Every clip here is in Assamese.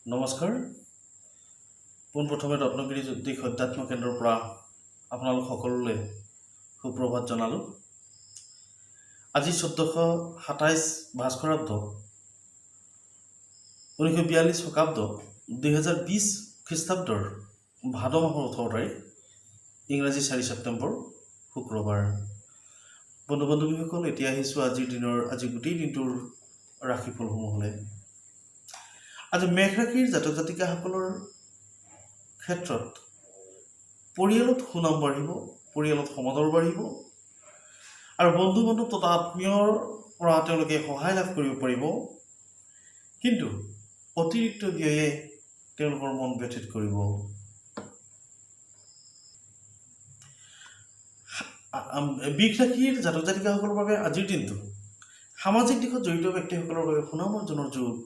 নমস্কাৰ। পোনপ্ৰথমে ৰত্নগিৰি জ্যোতিষ অধ্যাত্ম কেন্দ্ৰৰ পৰা আপোনালোক সকলোলৈ সুপ্ৰভাত জনালোঁ। আজি 1427 ভাস্কৰাব্দ, 1942 শকাব্দ, 2020 খ্ৰীষ্টাব্দৰ ভাদ মাহৰ 18 তাৰিখ, ইংৰাজী 4 ছেপ্টেম্বৰ, শুক্ৰবাৰ। বন্ধু বান্ধৱীসকল, এতিয়া আহিছোঁ আজিৰ দিনৰ, আজি গোটেই দিনটোৰ ৰাশিফলসমূহলৈ। আজি মেষ ৰাশিৰ জাতক জাতিকাসকলৰ ক্ষেত্ৰত পৰিয়ালত সুনাম বাঢ়িব, পৰিয়ালত সমাদৰ বাঢ়িব আৰু বন্ধু বান্ধৱ তথা আত্মীয়ৰ পৰা তেওঁলোকে সহায় লাভ কৰিব পাৰিব। কিন্তু অতিৰিক্ত ব্যয়ে তেওঁলোকৰ মন ব্যথিত কৰিব। বৃষ ৰাশিৰ জাতক জাতিকাসকলৰ বাবে আজিৰ দিনটো সামাজিক দিশত জড়িত ব্যক্তিসকলৰ বাবে সুনাম অৰ্জনৰ যোগ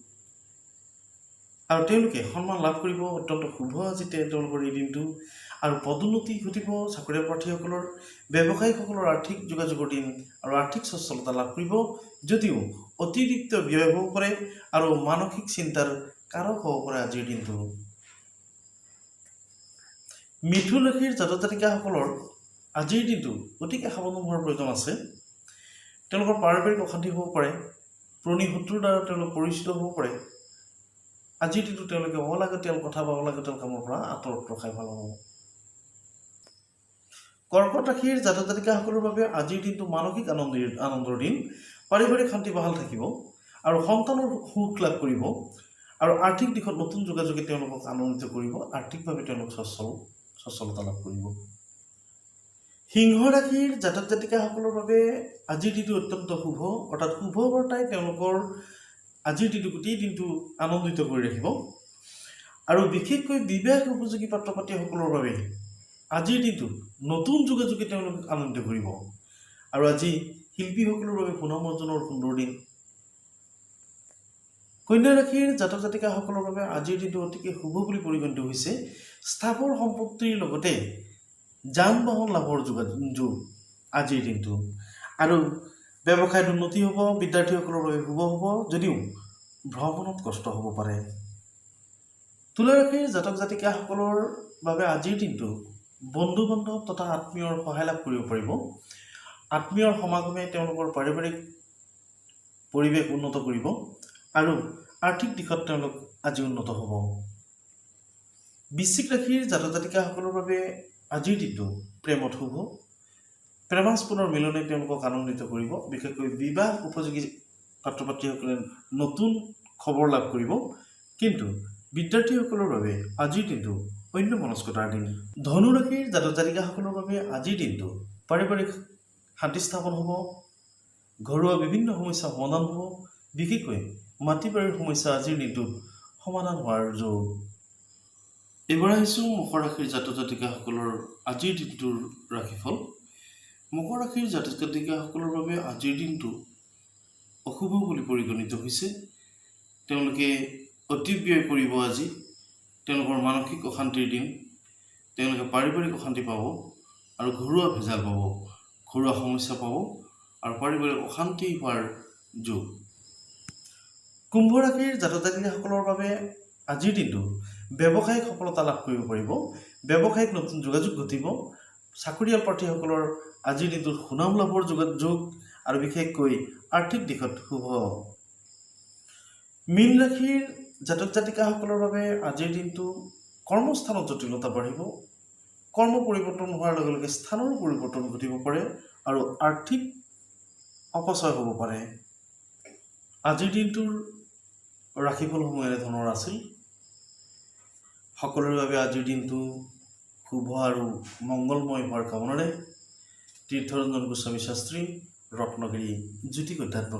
আৰু তেওঁলোকে সন্মান লাভ কৰিব। অত্যন্ত শুভ আজি তেওঁলোকৰ এই দিনটো আৰু পদোন্নতি ঘটিব চাকৰিয়াল প্ৰাৰ্থীসকলৰ। ব্যৱসায়ীসকলৰ আৰ্থিক যোগাযোগৰ দিন আৰু আৰ্থিক সচ্ছলতা লাভ কৰিব যদিও অতিৰিক্ত ব্যয় হ'ব পাৰে আৰু মানসিক চিন্তাৰ কাৰক হ'ব পাৰে আজিৰ দিনটো। মিথুন ৰাশিৰ জাতক জাতিকাসকলৰ আজিৰ দিনটো অতিকে সাৱধান হোৱাৰ প্ৰয়োজন আছে। তেওঁলোকৰ পাৰিবাৰিক অশান্তি হ'ব পাৰে, পুৰণি শত্ৰুৰ দ্বাৰা তেওঁলোক পৰিচিত হ'ব পাৰে। আজিৰ দিনটো তেওঁলোকে অলাগতিয়াল কথা বা অলাগতিয়াল কামৰ পৰা আঁতৰত ৰখাই ভাল হ'ব। কৰ্কট ৰাশিৰ জাতক জাতিকাসকলৰ বাবে আজিৰ দিনটো মানসিক আনন্দৰ দিন। পাৰিবাৰিক শান্তি বাহাল থাকিব আৰু সন্তানৰ সুখ লাভ কৰিব আৰু আৰ্থিক দিশত নতুন যোগাযোগে তেওঁলোকক আনন্দিত কৰিব। আৰ্থিকভাৱে তেওঁলোক সচ্ছলতা লাভ কৰিব। সিংহ ৰাশিৰ জাতক জাতিকাসকলৰ বাবে আজিৰ দিনটো অত্যন্ত শুভ, অৰ্থাৎ শুভ বাৰ্তাই তেওঁলোকৰ আজিৰ দিনটো, গোটেই দিনটো আনন্দিত কৰি ৰাখিব আৰু বিশেষকৈ বিবাহ উপযোগী পাত্ৰ পাত্ৰীসকলৰ বাবে আজিৰ দিনটোত নতুন যোগাযোগে তেওঁলোকক আনন্দিত কৰিব আৰু আজি শিল্পীসকলৰ বাবে সুনাম অৰ্জনৰ সুন্দৰ দিন। কন্যা ৰাশিৰ জাতক জাতিকাসকলৰ বাবে আজিৰ দিনটো অতিকে শুভ বুলি পৰিগণিত হৈছে। স্থাৱৰ সম্পত্তিৰ লগতে যান বাহন লাভৰ যোগ আজিৰ দিনটো আৰু ব্যৱসায়ত উন্নতি হ'ব। বিদ্যাৰ্থীসকলৰ বাবে শুভ হ'ব যদিও ভ্ৰমণত কষ্ট হ'ব পাৰে। তুলা ৰাশিৰ জাতক জাতিকাসকলৰ বাবে আজিৰ দিনটো বন্ধু বান্ধৱ তথা আত্মীয়ৰ সহায় লাভ কৰিব পাৰিব। আত্মীয়ৰ সমাগমে তেওঁলোকৰ পাৰিবাৰিক পৰিৱেশ উন্নত কৰিব আৰু আৰ্থিক দিশত তেওঁলোক আজি উন্নত হ'ব। বৃশ্চিক ৰাশিৰ জাতক জাতিকাসকলৰ বাবে আজিৰ দিনটো প্ৰেমত শুভ। প্ৰেমাস্পদৰ মিলনে তেওঁলোকক আনন্দিত কৰিব। বিশেষকৈ বিবাহ উপযোগী পাত্ৰ পাত্ৰীসকলে নতুন খবৰ লাভ কৰিব। কিন্তু বিদ্যাৰ্থীসকলৰ বাবে আজিৰ দিনটো অন্য মনস্কতাৰ দিন। ধনুৰাশিৰ জাতক জাতিকাসকলৰ বাবে আজিৰ দিনটো পাৰিবাৰিক শান্তি স্থাপন হ'ব, ঘৰুৱা বিভিন্ন সমস্যা সমাধান হ'ব। বিশেষকৈ মাটি বাৰীৰ সমস্যা আজিৰ দিনটোত সমাধান হোৱাৰ যোগ। এইবাৰ আহিছোঁ মকৰ ৰাশিৰ জাতক জাতিকাসকলৰ আজিৰ দিনটোৰ ৰাশিফল। মকৰ ৰাশিৰ জাতক জাতিকাসকলৰ বাবে আজিৰ দিনটো অশুভ বুলি পৰিগণিত হৈছে। তেওঁলোকে অতি ব্যয় কৰিব আজি। তেওঁলোকৰ মানসিক অশান্তিৰ দিন। তেওঁলোকে পাৰিবাৰিক অশান্তি পাব আৰু ঘৰুৱা ভেজাল পাব, ঘৰুৱা সমস্যা পাব আৰু পাৰিবাৰিক অশান্তি হোৱাৰ যোগ। কুম্ভ ৰাশিৰ জাতক জাতিকাসকলৰ বাবে আজিৰ দিনটো ব্যৱসায়িক সফলতা লাভ কৰিব পাৰিব। ব্যৱসায়িক নতুন যোগাযোগ ঘটিব। চাকৰিয়াল প্ৰাৰ্থীসকলৰ আজিৰ দিনটোত সুনাম লাভৰ যোগ আৰু বিশেষকৈ আৰ্থিক দিশত শুভ। মীন ৰাশিৰ জাতক জাতিকাসকলৰ বাবে আজিৰ দিনটো কৰ্মস্থানত জটিলতা বাঢ়িব। কৰ্ম পৰিৱৰ্তন হোৱাৰ লগে লগে স্থানৰো পৰিৱৰ্তন ঘটিব পাৰে আৰু আৰ্থিক অপচয় হ'ব পাৰে। আজিৰ দিনটোৰ ৰাশিফলসমূহ এনেধৰণৰ আছিল। সকলোৰে বাবে আজিৰ দিনটো শুভ আৰু মংগলময় হোৱাৰ কামনাৰে তীৰ্থৰঞ্জন গোস্বামী শাস্ত্ৰী, ৰত্নগিৰি জ্যোতিষ অধ্যাত্ম।